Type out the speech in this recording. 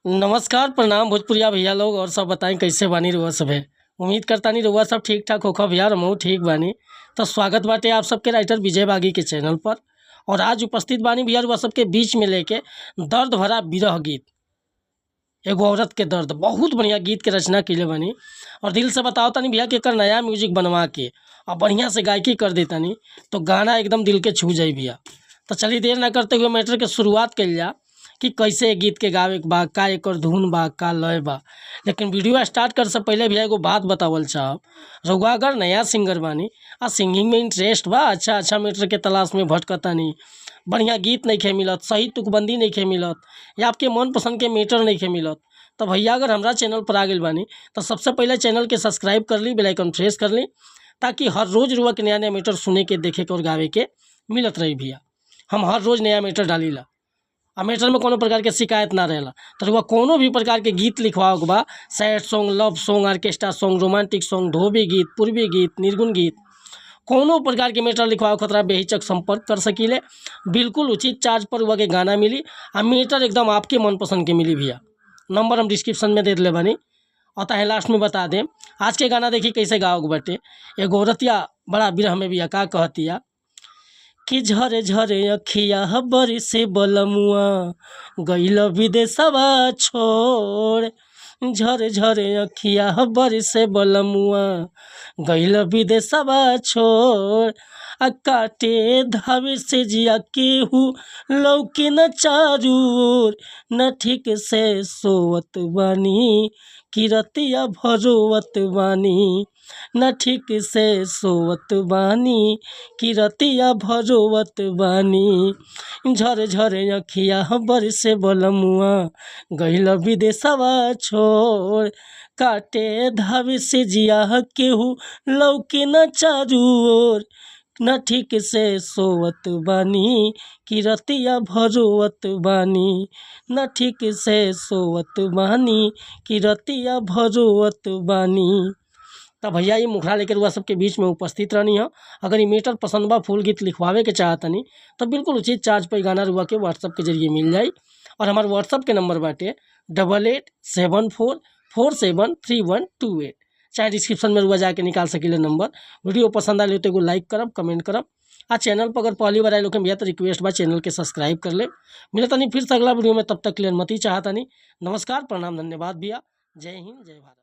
नमस्कार, प्रणाम भोजपुरिया भैया लोग। और सब बताई, कैसे बानी रउआ सभे? उम्मीद करतानी रउआ सब ठीक ठाक होखब यार, हमहू ठीक बानी। तो स्वागत बाटे आप सबके राइटर विजय बागी के चैनल पर। और आज उपस्थित बानी भैया रउआ सबके बीच में लेके दर्द भरा विरह गीत, एगो औरत के दर्द। बहुत बढ़िया गीत के रचना कइले बानी। और दिल से बताओ तानी भैया कि एकर नया म्यूजिक बनवा के और बढ़िया से गायकी कर देतानी तो गाना एकदम दिल के छू जाई भैया। तो चलिए, देर ना करते हुए मैटर के शुरुआत कइल जा कि कैसे ए गीत के गावे के बा, का एकर धुन बा, का लय बा। लेकिन वीडियो स्टार्ट करे से पहले भैया एगो बात बतावल चाहब। रउआ अगर नया सिंगर बानी आ सिंगिंग में इंटरेस्ट बा, अच्छा अच्छा मैटर के तलाश में भटकतानी, बढ़िया गीत नइखे मिलत, सही तुकबंदी नइखे मिलत या आपके मनपसंद के मैटर नइखे मिलत, तो भैया अगर हमरा चैनल पर आ गइल बानी तो सबसे पहले चैनल के सब्सक्राइब कर ली, बेल आइकन प्रेस कर ली, ताकि हर रोज़ रउआ के नया नया मैटर सुने के, देखे के और गावे के मिलत रही। भैया, हम हर रोज़ नया मैटर डालीला आ मैटर में कोनो प्रकार के शिकायत ना रहेला। तो रउआ कोनो भी प्रकार के गीत लिखवावे के बा, sad song, love song, orchestra song, romantic song, धोबी गीत, पूर्वी गीत, निर्गुण गीत, कोनो प्रकार के मैटर लिखवावे खतरा बेहिचक संपर्क कर सकीले। बिल्कुल उचित चार्ज पर रउआ के गाना मिली आ मैटर एकदम आपके मनपसंद के मिली। भैया, नंबर हम डिस्क्रिप्शन में दे दिले बानी और ताहे लास्ट में बता दें। आज के गाना देखी कैसे गावे के बाटे। एगो औरतिया बड़ा विरह में बिया, का कहतिया कि झरे झरे अखिया बरसे बलमुआ, गइल विदेशवा छोड़। झरे झरे अखिया बरसे बलमुआ, गइल विदेशवा छोड़। आ काटे धावे से जिया, केहू लौके न चारू ओर। न ठीक से सोवत बानी कि रतिया भरोवत बानी। न ठीक से सोवत बानी कि रतिया भरोवत बानी। झरे झरे अखिया बरसे बलमुआ, गइल विदेशवा छोड़। काटे धावे से जिया, केहू लौके न चारू ओर। न ठीक से सोवत बानी कि रतिया भरोवत बानी। न ठीक से सोवत बानी कि रतिया भरोवत बानी। त भैया, ये मुखड़ा लेकर रउआ सबके बीच में उपस्थित रहनी है। अगर ये मैटर पसंद बा, फुल गीत लिखवावे के चाहतनी, तो बिल्कुल उचित चार्ज पर गाना रउआ के व्हाट्सअप के जरिए मिल जाई। और हमार व्हाट्सअप के नंबर बाटे 8874473128। चाहे डिस्क्रिप्शन में रउआ जाके निकाल सकीले नंबर। वीडियो पसंद आयल तो एगो लाइक करब, कमेंट करब। आ चैनल पर अगर पहली बार आए लोग भैया, तो रिक्वेस्ट बा, चैनल के सब्सक्राइब कर ले। मिलतानी फिर से अगला वीडियो में, तब तक के लिए अनुमति चाहतानी। नमस्कार, प्रणाम, धन्यवाद भैया। जय हिंद, जय भारत।